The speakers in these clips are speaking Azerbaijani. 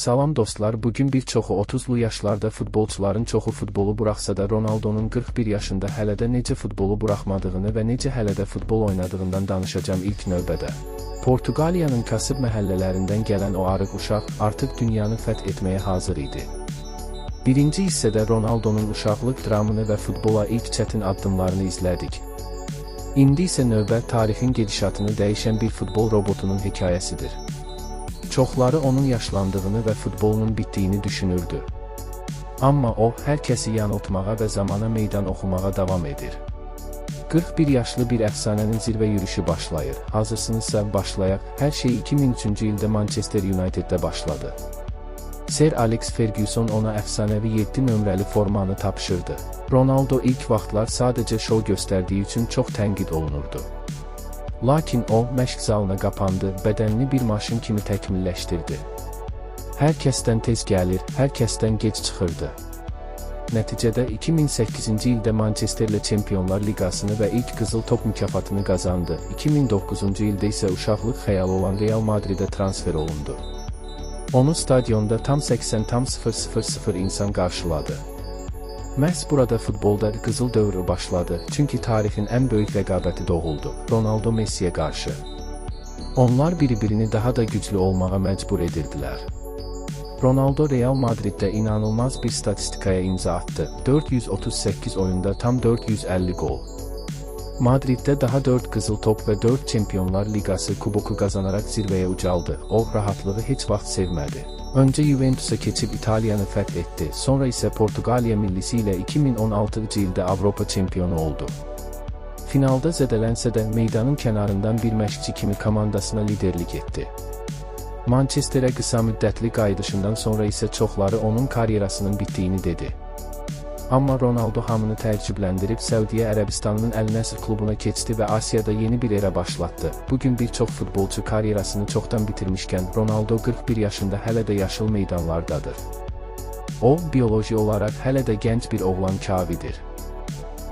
Salam dostlar, bugün bir çoxu 30-lu yaşlarda futbolçuların çoxu futbolu buraxsa da Ronaldo'nun 41 yaşında hələ də necə futbolu buraxmadığını və necə hələ də futbol oynadığından danışacağam ilk növbədə. Portuqaliyanın kasıb məhəllələrindən gələn o arıq uşaq artıq dünyanı fəth etməyə hazır idi. Birinci hissədə Ronaldo'nun uşaqlıq dramını və futbola ilk çətin addımlarını izlədik. İndi isə növbə tarixin gedişatını dəyişən bir futbol robotunun hekayəsidir. Çoxları onun yaşlandığını və futbolunun bitdiyini düşünürdü. Amma o, hər kəsi yanıltmağa və zamana meydan oxumağa davam edir. 41 yaşlı bir əfsanənin zirvə yürüşü başlayır. Hazırsınızsa başlayaq. Hər şey 2003-cü ildə Manchester United'də başladı. Sir Alex Ferguson ona əfsanəvi 7 nömrəli formanı tapşırdı. Ronaldo ilk vaxtlar sadəcə şou göstərdiyi üçün çox tənqid olunurdu. Lakin o, məşq zalına qapandı, bədənini bir maşın kimi təkmilləşdirdi. Hər kəsdən tez gəlir, hər kəsdən gec çıxırdı. Nəticədə 2008-ci ildə Manchesterlə Çempionlar Liqasını və ilk Qızıl Top mükafatını qazandı. 2009-cu ildə isə uşaqlıq xəyalı olan Real Madridə transfer olundu. Onu stadionda tam 80,000 insan qarşıladı. Məhz burada futbolda qızıl dövrü başladı, çünki tarixin ən böyük rəqabəti doğuldu: Ronaldo Messi'yə qarşı. Onlar bir-birini daha da güclü olmağa məcbur edirdilər. Ronaldo Real Madriddə inanılmaz bir statistikaya imza atdı: 438 oyunda tam 450 gol. Madriddə daha 4 qızıl top və 4 Çempionlar Liqası kuboku qazanaraq zirvəyə ucaldı. O, rahatlığı heç vaxt sevmədi. Öncə Juventusa keçib İtaliyanı fəth etdi, sonra isə Portuqaliya millisi ilə 2016-cı ildə Avropa çempionu oldu. Finalda zədələnsə də meydanın kənarından bir məşqçi kimi komandasına liderlik etdi. Manchesterə qısa müddətli qayıdışından sonra isə çoxları onun karyerasının bitdiyini dedi. Amma Ronaldo hamını təəccübləndirib Səudiyyə Ərəbistanının Əl-Nəsr klubuna keçdi və Asiyada yeni bir era başlatdı. Bugün bir çox futbolçu karyerasını çoxdan bitirmişkən Ronaldo 41 yaşında hələ də yaşıl meydanlardadır. O, bioloji olaraq hələ də gənc bir oğlan kavidir.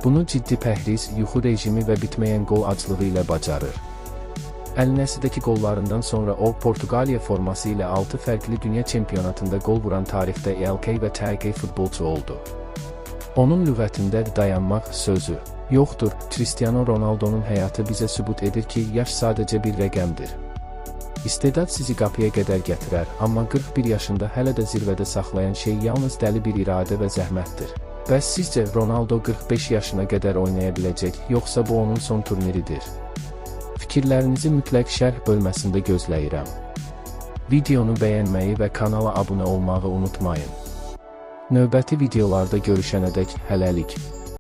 Bunu ciddi pəhriz, yuxu rejimi və bitməyən qol aclığı ilə bacarır. Əl-Nəsrdəki qollarından sonra o, Portuqaliya forması ilə 6 fərqli dünya çempionatında qol vuran tarixdə ilk və tək futbolçu oldu. Onun lüğətində dayanmaq sözü yoxdur. Cristiano Ronaldo'nun həyatı bizə sübut edir ki, yaş sadəcə bir rəqəmdir. İstedad sizi qapıya qədər gətirər, amma 41 yaşında hələ də zirvədə saxlayan şey yalnız dəli bir iradə və zəhmətdir. Bəs sizcə Ronaldo 45 yaşına qədər oynaya biləcək, yoxsa bu onun son turniridir? Fikirlərinizi mütləq şərh bölməsində gözləyirəm. Videonu bəyənməyi və kanala abunə olmağı unutmayın. Növbəti videolarda görüşənədək hələlik.